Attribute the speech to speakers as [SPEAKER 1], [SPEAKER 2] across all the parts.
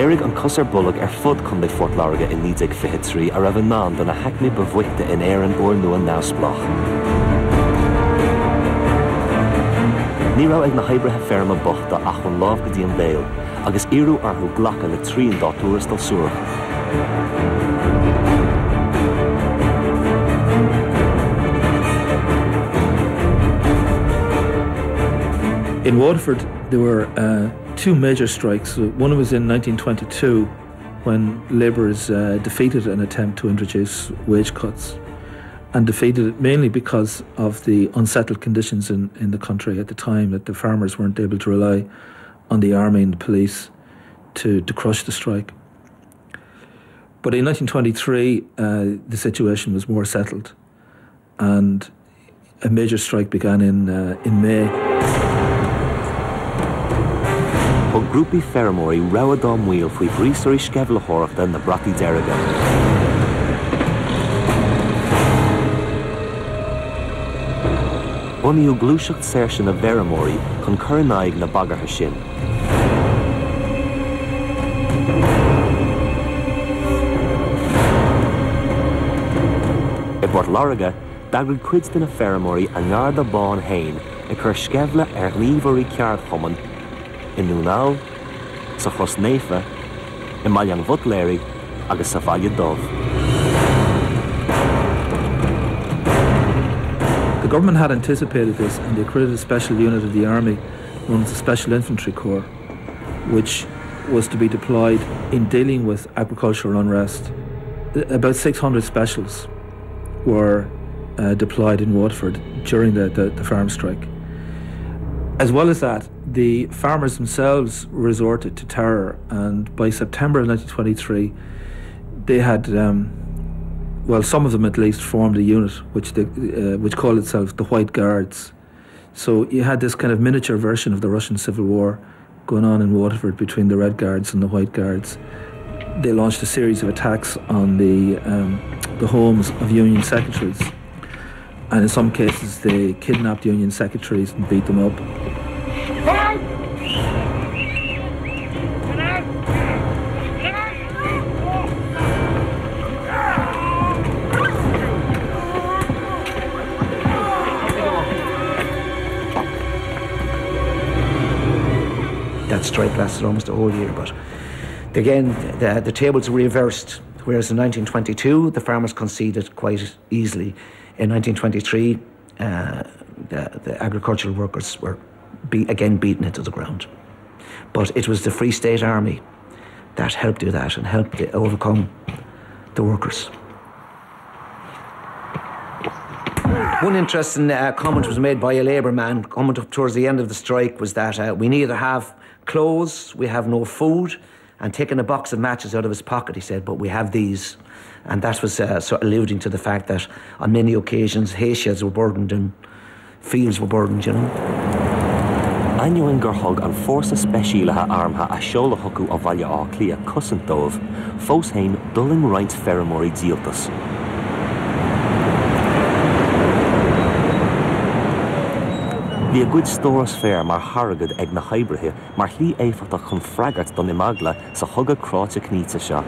[SPEAKER 1] Léirigh an cos ar bolg ar fud Chontae Phort Láirge i 1923 a raibh i ndán do na haicmí ba bhoichte in Éirinn úrnua neamhspleách. Ní raibh ag na hoibrithe feirme bochta ach ón lámh go dtí an béal, agus iarradh orthu glacadh le trian dá dtuarastal suarach.
[SPEAKER 2] In Waterford there were uh, two major strikes. One was in 1922 when labourers uh, defeated an attempt to introduce wage cuts and defeated it mainly because of the unsettled conditions in, in the country at the time that the farmers weren't able to rely on the army and the police to, to crush the strike. But in 1923, uh, the situation was more settled and a major strike began in, uh, in May.
[SPEAKER 1] Thug grúpaí feirmeoirí rabhadh dá mbaill faoi ghríosóirí sceimhlitheoireachta na brataí deirge. Bunaíodh Gluaiseacht Saoirse na bhFeirmeoirí chun cur in aghaidh na bagartha sin. I bPort Láirge, d'eagraigh cuid de na feirmeoirí a nGarda Bán féin ag cur sceimhle ar ghníomhairí ceardchumainn i nDún na nGall, sa Chros Naofa, i mBaile an Bhutléaraigh agus sa Bhaile Dubh.
[SPEAKER 2] The government had anticipated this and they created a special unit of the army known as the Special Infantry Corps, which was to be deployed in dealing with agricultural unrest. About 600 specials were uh, deployed in Waterford during the, the, the farm strike. As well as that, the farmers themselves resorted to terror, and by September of 1923, they had, um, well, some of them at least formed a unit which, they, uh, which called itself the White Guards. So you had this kind of miniature version of the Russian Civil War going on in Waterford between the Red Guards and the White Guards. They launched a series of attacks on the, um, the homes of union secretaries. And in some cases, they kidnapped union secretaries and beat them up.
[SPEAKER 3] That strike lasted almost a whole year, but again, the, the tables were reversed. Whereas in 1922, the farmers conceded quite easily. In 1923, uh, the, the agricultural workers were be, again beaten into the ground. But it was the Free State Army that helped do that and helped overcome the workers. One interesting uh, comment was made by a Labour man coming up towards the end of the strike was that uh, we neither have clothes, we have no food, and taking a box of matches out of his pocket, he said, but we have these. And that was uh, sort of alluding to the fact that on many occasions hay sheds were burdened and fields were burned, you know.
[SPEAKER 1] Ainneoin gur thug an Fórsa Speisialaithe Armtha a seoladh chucu ó Bhaile Átha Cliath cosaint dóibh, fós féin d'fhulaing roinnt feirmeoirí díoltas. Bhí a gcuid stóras féir mar thargaid ag na hoibrithe mar shlí éifeachtach chun freagairt don imeagla sa chogadh cráite cnaíte seo.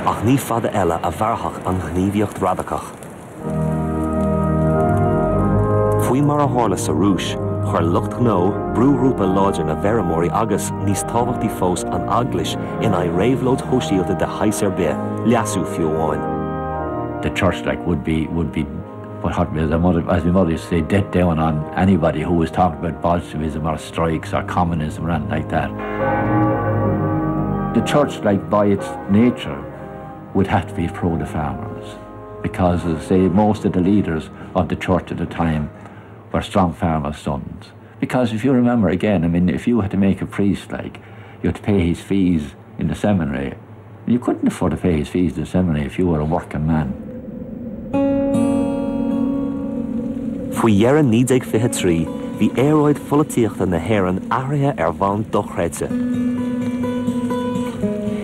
[SPEAKER 1] Ach ní fada eile a mhairfeadh an ghníomhaíocht radacach. Faoi mar a tharla sa Rúis, chuir lucht gnó, brúghrúpa láidir na bhfeirmeoirí agus, níos tábhachtaí fós, an Eaglais in aghaidh réabhlóid shóisialta de shaghas ar bith, leasú fiú amháin.
[SPEAKER 4] The church like would be would be But what as my as my mother used to say, death down on anybody who was talking about Bolshevism or strikes or communism or anything like that. The church, like by its nature, would have to be pro the farmers because, as I say, most of the leaders of the church at the time were strong farmers' sons. Because if you remember again, I mean, if you had to make a priest, like, you had to pay his fees in the seminary. You couldn't afford to pay his fees in the seminary if you were a working man.
[SPEAKER 1] Faoi dheireadh 1923, bhí aeráid pholaitíochta na hÉireann athraithe ar bhonn dochreidte.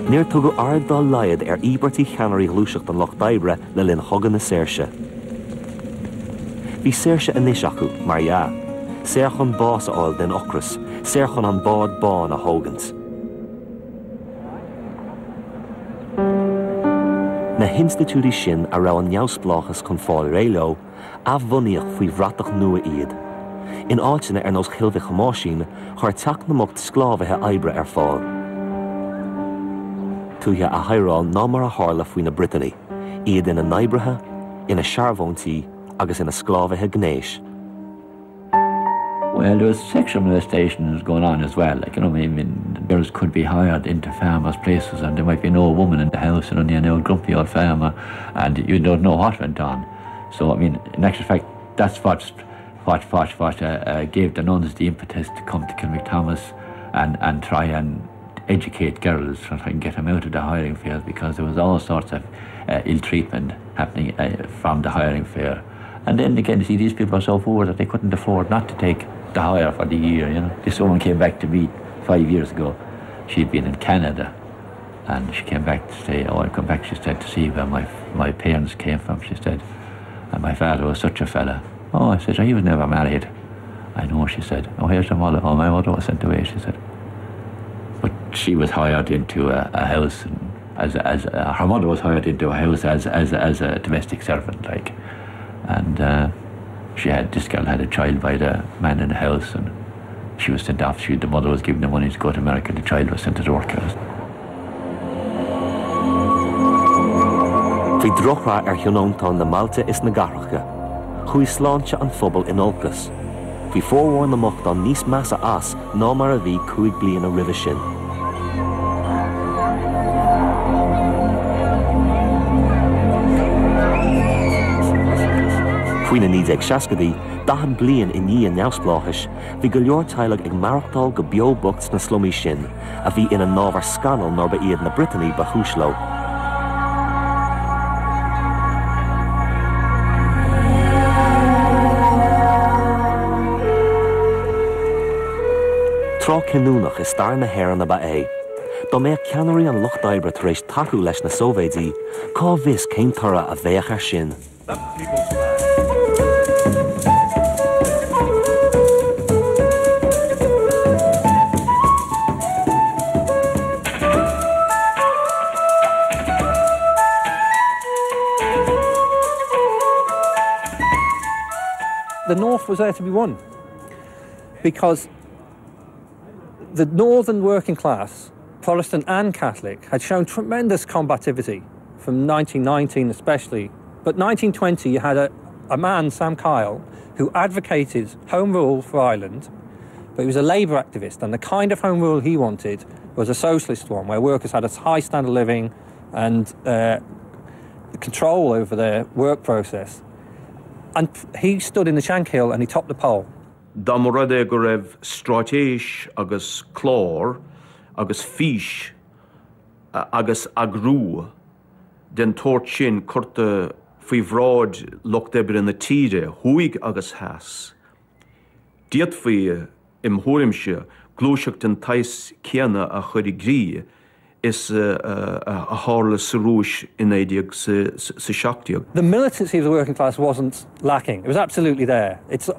[SPEAKER 1] Níor tugadh aird dá laghad ar íobairtí cheannairí Ghluaiseacht an Lucht Oibre le linn Chogadh na Saoirse. Bhí saoirse anois acu, mar dhea. Saor chun bás a fháil den ocras, saor chun an bád bán a thógaint. Na hinstitiúidí sin a raibh an neamhspleáchas chun fáil réidh leo, athbhunaíodh faoi bhratach nua iad. In áiteanna ar nós Chill Mhic Thomáisín, chuir Teach na mBocht sclábhaithe oibre ar fáil. Tuaithe a hidhreáil ná mar a tharla faoi na Briotanaigh, iad ina n-oibrithe, ina searbhóntaí agus ina sclábhaithe gnéis.
[SPEAKER 4] Well, there was sexual molestations going on as well. Like, you know, I mean, girls could be hired into farmers' places and there might be no woman in the house and only an old grumpy old farmer and you don't know what went on. So, I mean, in actual fact, that's what, what, what, what uh, uh, gave the nuns the impetus to come to Kilmacthomas and, and try and educate girls and try and get them out of the hiring fair because there was all sorts of uh, ill treatment happening uh, from the hiring fair. And then again, you see, these people are so poor that they couldn't afford not to take the hire for the year, you know. This woman came back to me five years ago. She'd been in Canada and she came back to say, oh, I've come back, she said, to see where my, my parents came from, she said. And my father was such a fella. Oh, I said, he was never married. I know, she said. Oh, here's your mother. Oh, my mother was sent away, she said. But she was hired into a, a house and as, as uh, her mother was hired into a house as, as, as a domestic servant, like. And uh, she had this girl had a child by the man in the house and she was sent off. She, the mother was given the money to go to America. The child was sent to the workhouse.
[SPEAKER 1] Bhí drochrath ar thionóntáin na mbailte is na gcathracha. Chuaigh sláinte an phobail in olcas. Bhí formhór na mbochtán níos measa as ná mar a bhí 5 bliana roimhe sin. Faoi na 1960idí, 40 bliain i ndiaidh an neamhspleáchais, bhí go leor teaghlaigh ag maireachtáil go beo bocht sna slumaí sin, a bhí ina n-ábhar scannail nuair ba iad na Briotanaigh ba chúis leo. Tráth cinniúnach i stair na hÉireann ab ea é. Dá mbeadh ceannairí an lucht oibre tar éis tacú leis na Sóivéidí, cá bhfios cén toradh a bheadh air sin?
[SPEAKER 5] The North was there to be won because the northern working class, Protestant and Catholic, had shown tremendous combativity from 1919 especially. But 1920 you had a, a man, Sam Kyle, who advocated home rule for Ireland, but he was a Labour activist, and the kind of home rule he wanted was a socialist one, where workers had a high standard of living and uh, control over their work process. And he stood in the Shankill and he topped the poll.
[SPEAKER 6] Dá mba rud é go raibh straitéis agus clár agus fís agus eagrú den tsórt sin curtha faoi bhráid lucht oibre na tíre, thuaidh agus theas, d'fhéadfaí, im thuairimse, gluaiseacht den tsaghas céanna a chur i gcrích is a tharla sa Rúis i 1917.
[SPEAKER 5] The militancy of the working class wasn't lacking. It was absolutely there. It's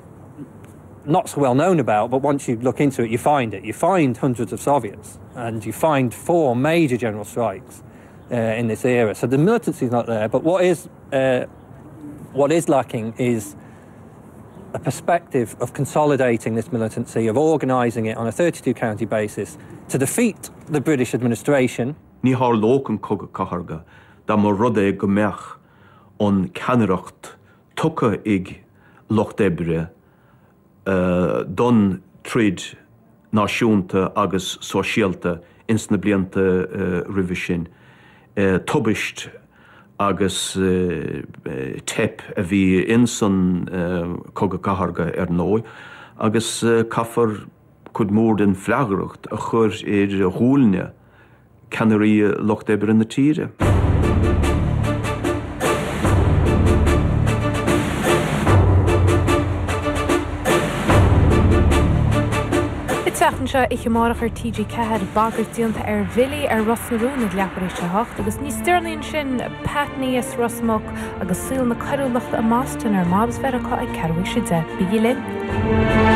[SPEAKER 5] not so well known about, but once you look into it, you find it. You find hundreds of Soviets, and you find four major general strikes uh, in this era. So the militancy is not there, but what is, uh, what is lacking is a perspective of consolidating this militancy, of organising it on a 32 county basis to defeat the British administration.
[SPEAKER 6] Ní tharlódh an Cogadh Cathartha dá mba rud é go mbeadh an ceannaireacht tugtha ag lucht oibre don troid náisiúnta agus sóisialta ins na blianta roimhe sin. Tubaist agus teip a bhí ins an Cogadh Cathartha ar ndóigh agus caithfear cuid mhór den bhfreagracht a chur ar ghuailne ceannairí lucht oibre na tíre.
[SPEAKER 7] An tseachtain seo, oíche amárach ar TG4, bagairt déanta ar bhillí ar Ros na Rún ag leathuair tar éis a 8 agus níos deireanaí ansin, Pat Ní as Ros Muc agus saol na coiriúlachta i mBoston ar Mobs Mheiriceá ag ceathrú théis 10. Bígí linn!